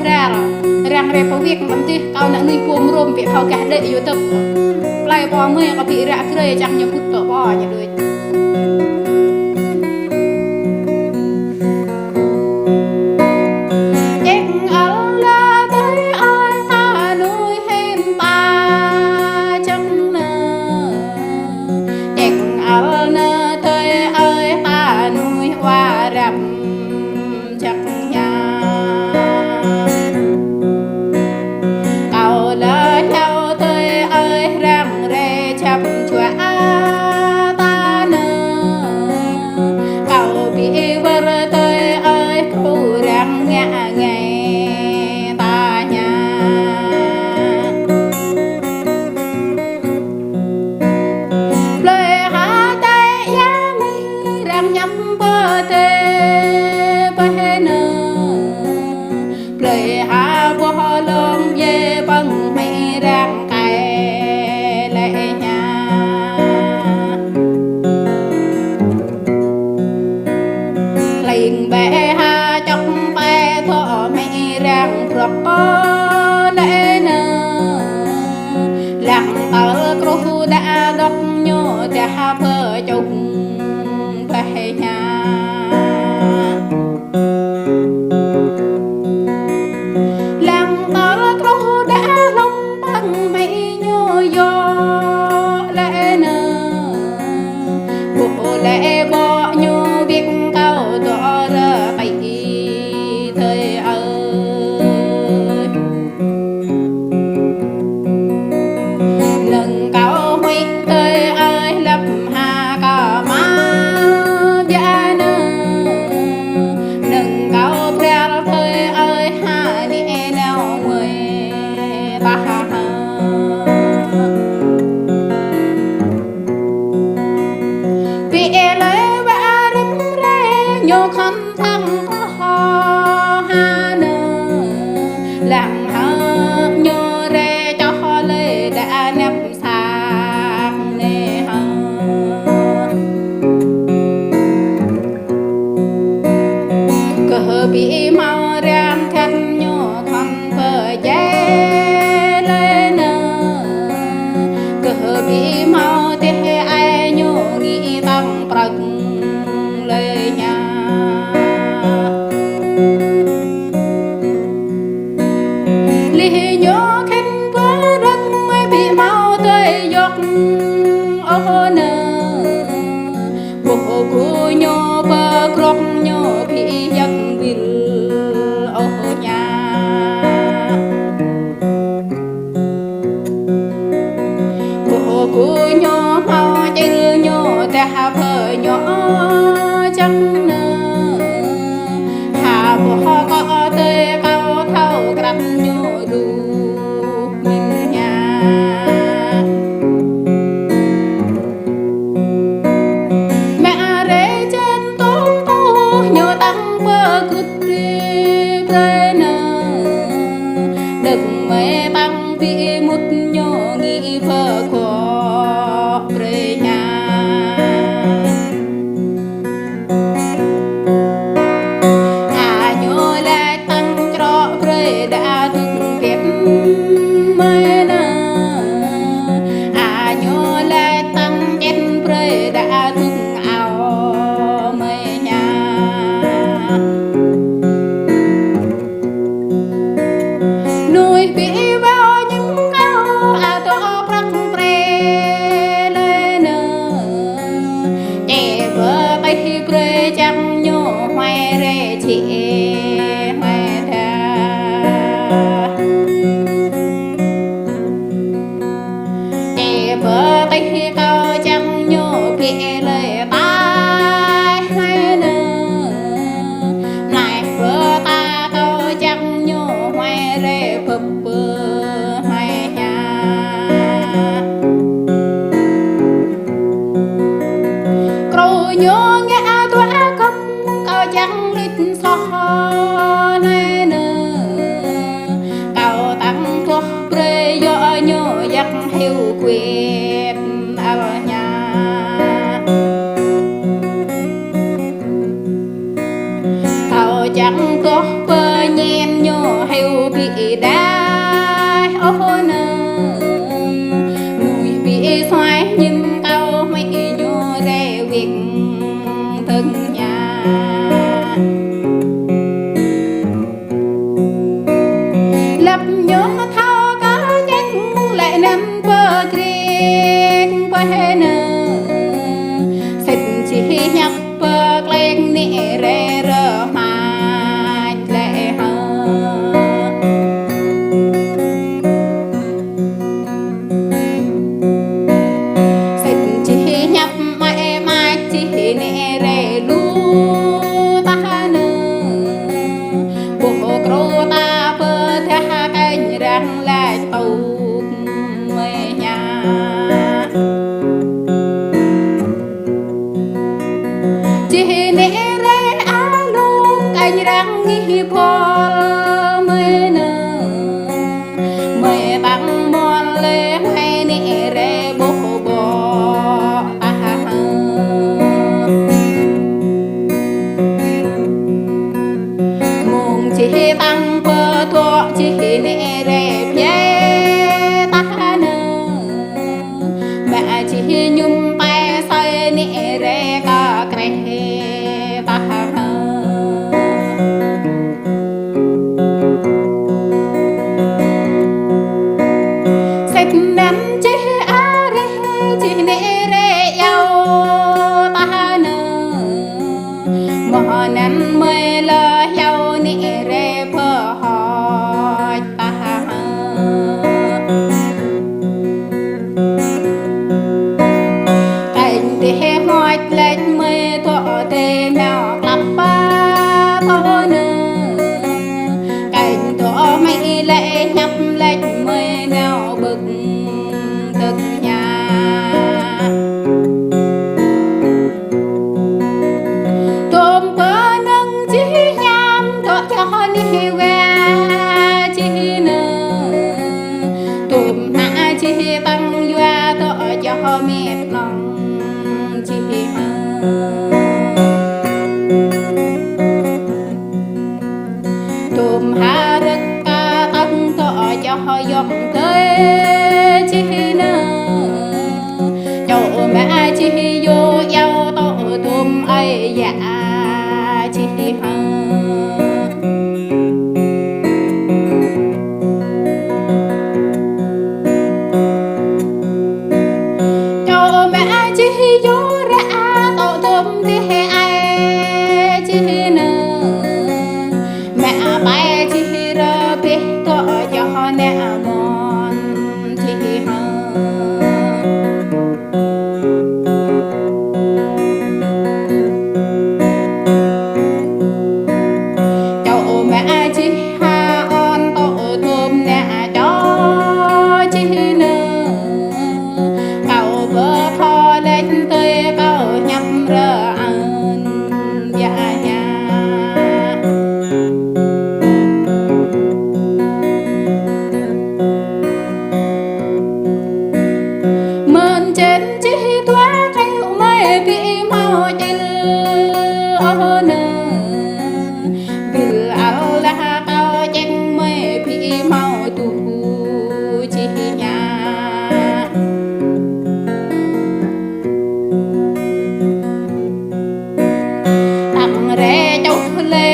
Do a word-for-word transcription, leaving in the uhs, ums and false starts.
Bral, răng rai pơwĭk mơ̆n tih, kâo ană nuih pô mrôm, ƀĕ kâo gah đĕ yua tơ̆p. Plơi pô mơi kâo ƀĭ ră grơi, čang ñu pŭt tŏ pô ñu đuč. Ček ăl nă tơi ơi ta nuih hĭn ta čang nă. Ček ăl nă tơi ơi ta nuih wa răm čang ña. Kâo lơ hlâo tơi ơi răng rai čăp čua ta nă. Kâo ƀĭ wơr tơi ơi kru răng ngă ngai ta ña. Plơi ha tơi ia mơi răng ñăm pơtê pơhê nơ. Plơi ha boh lông ye păng mơi răng kai lĕ ña. Ling bĕ ha čŏk pĕ thŏ mơi răng brŏk kơ lĕ nơ. Lăng tơl kruh đă đŏk ñu dah pơčŭk bĕ ña. Lăng tơl kruh đă hlŏng păng mơi ñu yŏ lĕ nơ. Ƀuh lĕ ƀô̆ ñu ƀiă kâo dŏ rơkơi tơi ơi. Nơ̆ng kâo huĭ tơi ơi lăp ha kơ ma biă nơ. Nơ̆ng kâo bral tơi ơi ha ni nao mơi ta ha. Ƀĭ lơi wă rĭm rai ñu khŏn thăng kơ hŏ ha nơ. Lăng hă ñu rai čŏh lơi đă năp săk nê hă. Kơ ƀĭ hmâo răng khăt ñu khŏn pơjai lơi nơ. Kơ ƀĭ hmâo teh ai ñu ngĭ tăng prăk lơi ña. Lih ñu khĭn pơrơ̆k mơi ƀĭ hmâo tơi yŏk ôh nơ. Ƀuh ku ñu pơkrŏk ñu ƀĭ yăk ƀil ôh ña. Ƀuh ku ñu hmâo čil ñu dah pơ ñu čang nơ. Ha ƀuh kơ tơi kâo thâo krăp ñu đu min ña. Mă rê čen tông tôh ñu tăng pơkŭt rê brơi nơ. Đơ̆k mơi tăng ƀĭ mŭt ñu ngĭ pơkŏ brơi ña. A ñu laĭ tăng črŏ brơi đa tŭk pĕp mơi nơ. A ñu laĭ tăng čen brơi đa tŭk ao mơi ña. Nuih ƀĭ wao ñim kâo a tŏ prăk prê lơi nơ. Čê pơkih brơi čang ñu huai rê čê huai dah. Čê pơkih kâo čang ñu ƀĭ lơi tai huai nơ. Naih pơta kâo čang ñu huai rê pơp pơ huai ña. Kru ñu ngă tuă kơ̆m kâo čang lĭt soh huai nơ. Kâo tăng tuh brơi yua ñu yăk hiu kuet ăl ña. Kâo čang tuh pơñen ñu hiu pơhơnơ. Sĭt čih hiăp pơkleng nĕ rai rơmăt lĕ hă. Sĭt čih hiăp mă mă čih nĕ rai lu tah nơ. Boh krô ta pơdah kơnh răng lač tŭk mơi ñă. Čih nĕ rai alung kơnh răng ngih bol mơi nơ. Mơi tăng mol lĕ mơi nĕ rai boh bŏ tah hă. Mông čih tăng pơdŏ čih nĕ rai biă tah nơ. Mă čih ñum tơi sơi nĕ rai kơ kreh tah hă. Sĭt anŭn čih arih čih nĕ rai iâu tah nơ. Mơ̆ anŭn mơi lơ iâu nĕ rai pơhŏč tah hă. Kơnh dêh hmăt lač mơi dŏ dêh nao klăp pă tŏ nơ. Kơnh dŏ mơi lĕ hiăp lač mơi nao ƀơ̆k tơ̆k ñă. Tôm pơnơ̆ng čih hiam dŏ čoh nih wa čih nơ. Tôm hmă čih tăng yua dŏ čoh met lŏng čih hă. Tôm hơrơ̆k kơ tăng dŏ čoh yŏng tơi čih nơ. Čô mă čih yô iâu dŏ tôm ơi yă čih hă. Čô mă čih yô ră dŏ tôm dêh ai čih nơ. Mă pai čih rơbeh dŏ čoh nă mon čih hă. Čô mă čih hă ôn dŏ tôm nă čô čih nơ. Kâo pơthâo lač tơi kâo hiăp rơan biă ñă. Mơ̆n čen čih dua kơyŭ mơi ƀu hmâo čil ôh nơ. Ƀil al lah kâo čeng mơi ƀu hmâo tŭ čih ñă. Tăng rai čuh lĕ